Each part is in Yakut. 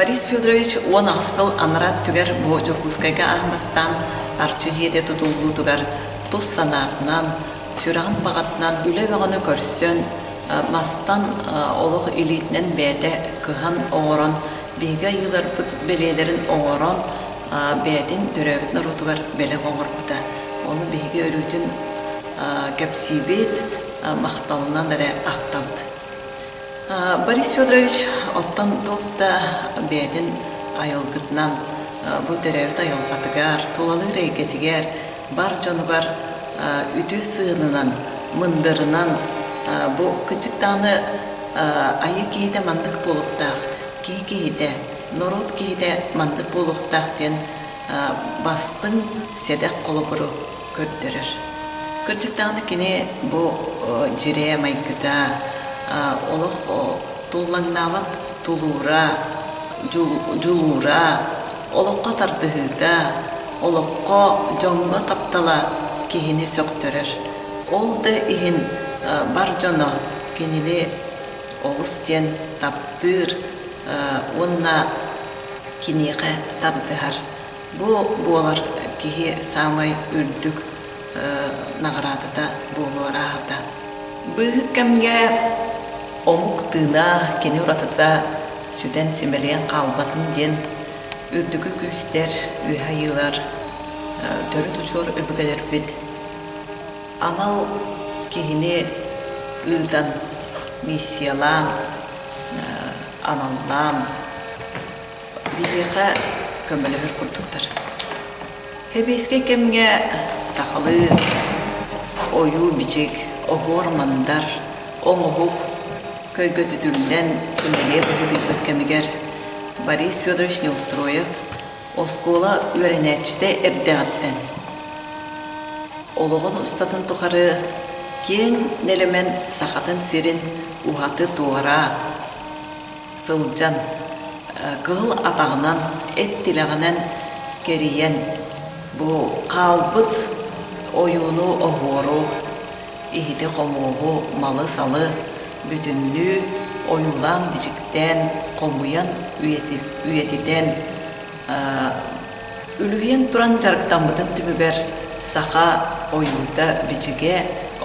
Борис Федорович 18 сыл анараа өттүгэр бу Дьокуускайга аан бастаан Арчы дьиэтэ тутуллуутугар тус санаатынан, сүрэҕин баҕатынан үлэ бөҕөнү көрсөн, мастан олох илиитинэн бэйэтэ кыһан оҥорон, биһиги айыыларбыт бэлиэлэрин оҥорон, бэйэтин төрөөбүт норуотугар бэлэх оҥорбута. Ону биһиги өрүүтүн кэпсиибит, махталынан эрэ ахтабыт. Борис Федорович оттон туох да бэйэтин айылгытынан бу төрөөбүт айылҕатыгар, тулалыыр эйгэтигэр, бар дьонугар үтүө сыһыанынан, мындырынан бу кырдьык даҕаны айыы киһитэ маннык буолуохтаах, киһи киһитэ, норуот киһитэ маннык буолуохтаах диэн бастыҥ сэдэх холобуру көрдөрөр. Кырдьык даҕаны кини бу дьирээ майгыта, олох туллаҥнаабат тулуура, дьулуура, олоххо тардыһыыта, олоххо дьоҥҥо таптала киһини сөхтөрөр. Ол да иһин бар дьоно кинини олус диэн таптыыр уонна киниэхэ тардыһар. Бу буолар киһи саамай үрдүк наҕараадата буолуо арааһата. Быыһык кэмҥэ омук тыына кини уратыта сүтэн-симэлийэн хаалбатын диэн үрдүкү күүстэр, үөһэ айыылар, төрүт учуор өбүгэлэрбит анал киһини ыытан, миссиялаан, аналлаан биһиэхэ көмөлөһөр курдуктар. Сэбиэскэй кэмҥэ сахалыы ойуу-бичик, оһуор-мандар, оҥоһук көйгөтүтүллэн симэлийэ быһыытыйбыт кэмигэр Борис Федорович Неустроев оскуола үөрэнээччитэ эрдэҕиттэн олоҕун устатын тухары киэҥ нэлэмэн Сахатын сирин уһаты-туора сылдьан, кыһыл атаҕынан, эт тилэҕинэн кэрийэн, бу хаалбыт ойууну-оһуору, иһити-хомуоһу, малы-салы бүтүннүү ойуулаан-бичиктээн, хомуйан, үйэтитэн, үлүһүйэн туран дьарыктаммытын түмүгэр саха ойуута-бичигэ,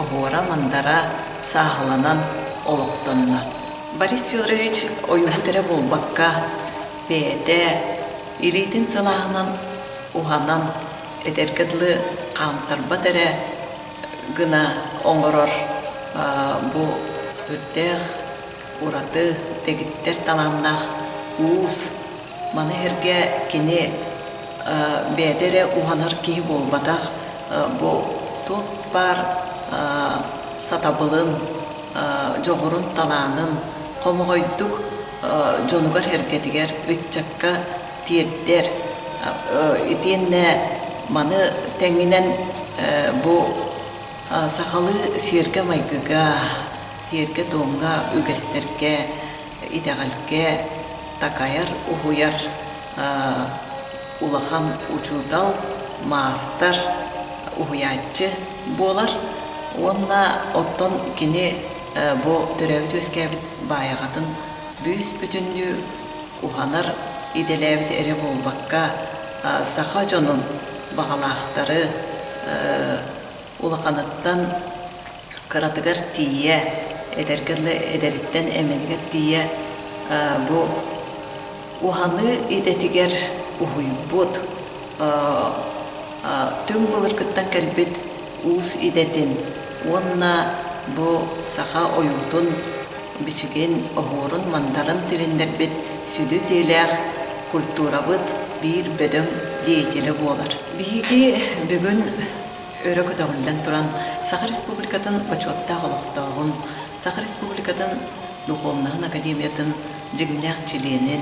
оһуора-мандара сааһыланан олохтонно. Борис Федорович ойууһут эрэ буолбакка, бэйэтэ илиитин сылааһынан уһанан, этэргэ дылы хаамтарбат эрэ гына оҥорор бу үрдээх ураты дэгиттэр талааннаах уус. Маны сэргэ кини бэйэтэ эрэ уһанар киһи буолбатах, бу туох баар сатабылын, дьоҕурун, талаанын хомоҕойдук дьонугар-сэргэтигэр, ыччакка тиэрдэр. Итиэннэ маны тэҥинэн бу сахалыы сиэргэ-майгыга, тиэргэ-туомҥа, үгэстэргэ, итэҕэлгэ такайар, уһуйар улахан учуутал, маастар, уһуйааччы буолар уонна оттон кини бу төрөөбүт-үөскээбит Баайаҕатын бүүс-бүтүннүү уһанар идэлээбит эрэ буолбакка, саха дьонун баҕалаахтары улаханыттан кыратыгар тиийэ, эдэргэ дылы эдэриттэн эмэнигэр тиийэ бу уһаныы идэтигэр уһуйбут, түҥ былыргыттан кэлбит уус идэтин уонна бу саха ойуутун бичигин, оһуорун-мандарын тилиннэрбит сүдү тиэлээх культурабыт биир бөдөҥ деятелэ буолар. Биһиги бүгүн өрө көтөҕүллэн туран Саха Республикатын бочуоттаах олохтооҕун, Саха Республикатын Духовноһын Академиятын дьиҥнээх чилиэнин,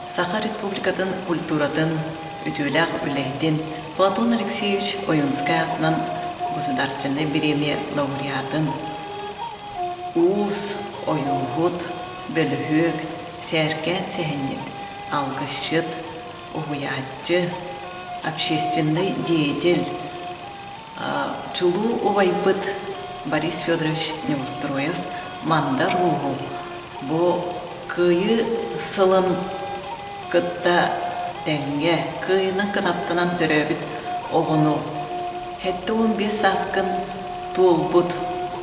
Саха Республикатын культуратын үтүөлээх үлэһитин Платон Алексеевич Ойунскай аатынан государственнай бириэмийэ лауреатын, уус, ойууһут, бөлүһүөк, сээркээн сэһэнньит, алгысчыт, уһуйааччы, общественнай деятель, чулуу убайбыт Борис Федорович Неустроев Мандар Ууһу бу Кыайыы сылын кытта тэҥҥэ кыайынан кынаттанан төрөөбүт оҕону 75 сааскын туолбут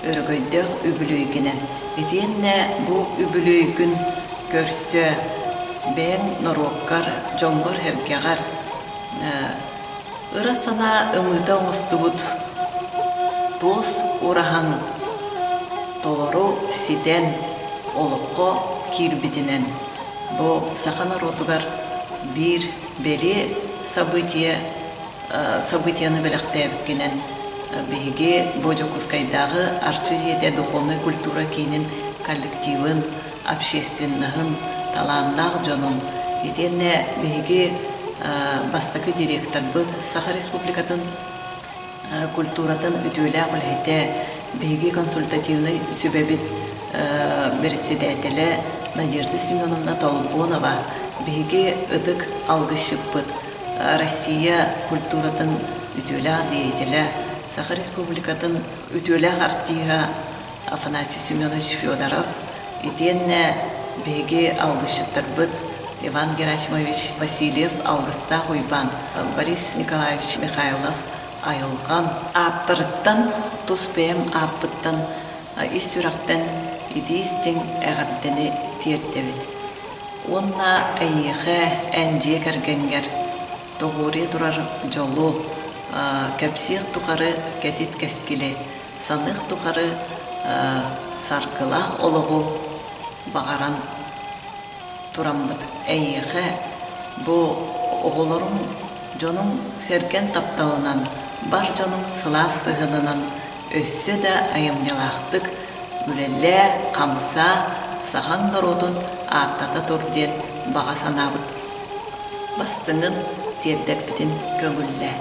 өрөгөйдөөх үбүлүөйгүнэн итиэннэ бу үбүлүөйгүн көрсө бэйэҥ норуоккар, дьоҥҥор-сэргэҕэр ыра санаа ымыыта оҥостубут туос ураһаҥ толору ситэн олоххо киирбитинэн бу саха норуотугар биир бэлиэ событие событиены бэлэхтээбиккинэн биһиги бу Дьокуускайдааҕы Арчы дьиэтэ духовнай культура киинин коллективын, общественноһын, талааннаах дьонун итиэннэ биһиги бастакы директорбыт Саха Республикатын культуратын үтүөлээх үлэһитэ, биһиги консультативнай сүбэбит бэрэссэдээтэлэ Надежда Семеновна Толбонова, биһиги ытык алгысчыппыт Россия культуратын үтүөлээх деятелэ, Саха Республикатын үтүөлээх артиһа Афанасий Семенович Федоров, итиэннэ биһиги алгысчыттарбыт Иван Герасимович Васильев Алгыстаах Уйбаан, Борис Николаевич Михайлов Айылҕан ааттарыттан, тус бэйэм ааппыттан ис сүрэхтэн итии-истиҥ эҕэрдэни тиэрдэбит. Уонна эйиэхэ, эн дьиэ кэргэҥҥэр тоҕуоруйа турар дьолу, кэпсиэх тухары кэтит кэскили, саныах тухары саргылаах олоҕу баҕаран тураммыт эйиэхэ бу оҕолоруҥ дьонуҥ сэргэн тапталынан, бар дьонуҥ сылаас сыһыанынан өссө да айымньылаахтык үлэлээ, хамсаа, сахаҥ норуотун ааттата тур диэн баҕа санаабыт бастыҥын тиэрдэрбитин көҥүллээ.